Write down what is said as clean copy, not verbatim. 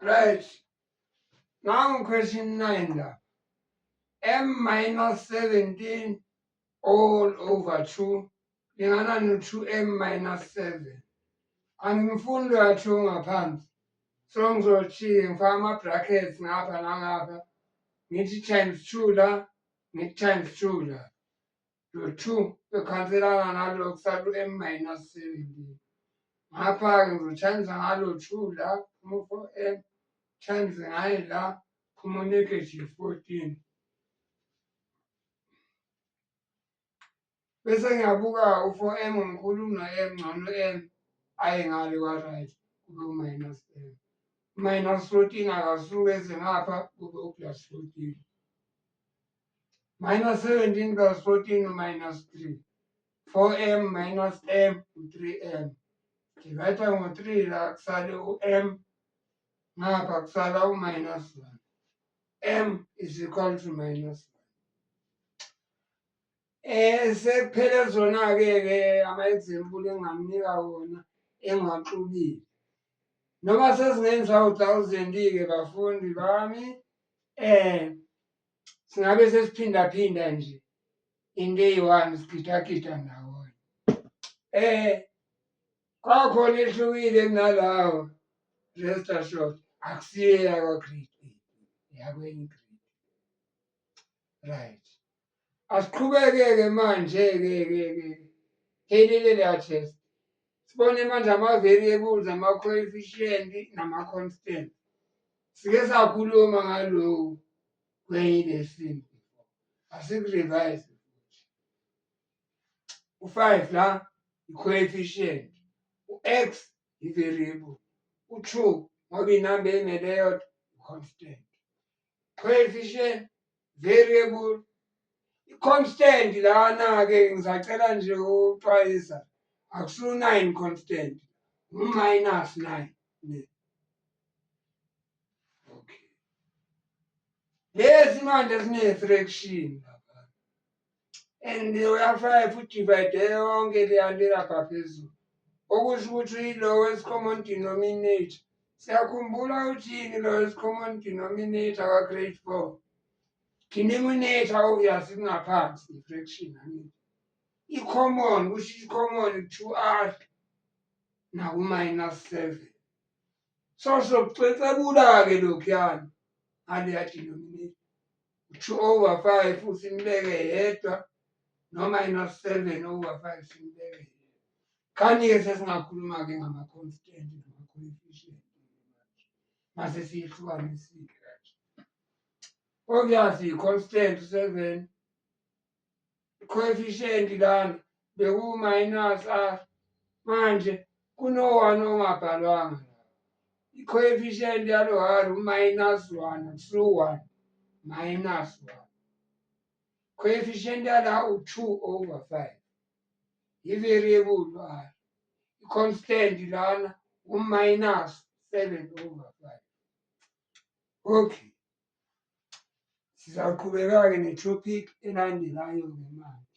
Right. Now question 9 la. M minus 17 all over 2 lingana no-2m minus 7. Angimfuni loya 2 ngaphansi. So ngizoshiya ngifaka ama-brackets ngapha nangapha. Ngithi times 2 la, ngithi times 2 la. Lo 2 bekhanselana nalo kusala u-m minus 17. Ngapha-ke ngizothimesa ngalo 2 la, phuma u-4m, times ngaye la, phuma u-negative 14. Bese ngiyabuka u-4m mkhulu kuno-m, ngcono u-m aye ngale kwa-right, kube u-minus m. Minus 14 akasuke eze ngapha kube u-plus 14. Minus 17 plus 14 minus 3. 4m minus m u-3m. Divide ngo-3 la kusale u-m, ngapha kusala u-minus 1. M is equal to minus 1. Sekuphele zona-ke ke ama-example engingamnika wona engiwaxubile. Noma sezingenza u-1000-ke bafundi bami, singabe sesiphindaphinda nje into eyi-one sigidagida ndawonye. Kwakhona ehlukile kunalawo, rest assured, akusiyo eyakwa-grade 8, eyakwenye i-grade. Right. Asiqhubeke-ke manje-ke ke ke phelile leya test. Sibone manje ama-variables, ama-coefficient nama-constant. Sike sakhuluma ngaloku kwenye i-lesson before. Asiku-revise futhi. U-5 la i-coefficient, u-x i-variable, u-2 ngoba inamba emele yodwa i-constant. Coefficient, variable, i-constant lana-ke ngisacela nje ukuxwayisa, akusiwu 9 constant, u-minus 9 ne. Okay. Lesi manje sine-fraction lapha. And uya-5 u-divide yonke leya nto lapha phezulu. Okusho ukuthi i-lowest common denominator. Siyakhumbula ukuthi yini lowest common denominator ka-grade 4? Denominator obviously kungaphansi i-fraction, angithi. I-common kusho i-common 2r naku-minus 7. So sokucecebula-ke lokhuyana ngaleya denominator. 2 over 5 simbeke yedwa no minus 7 over 5 simbeke yedwa. Khani-ke sesingakhuluma-ke ngama-constant nama-coefficient mase siyihlukanisile kanje. Obviously i-constant 7, coefficient lana beku-minus r, manje kuno-1 ongabhalwanga la. I-coefficient yalo r u-minus 1, akusiwo 1, minus 1. Coefficient yala u-2 over 5, i-variable r. I-constant lana u-minus 7 over 5. Okay. Sizaqhubeka-ke ne-topic elandelayo-ke manje.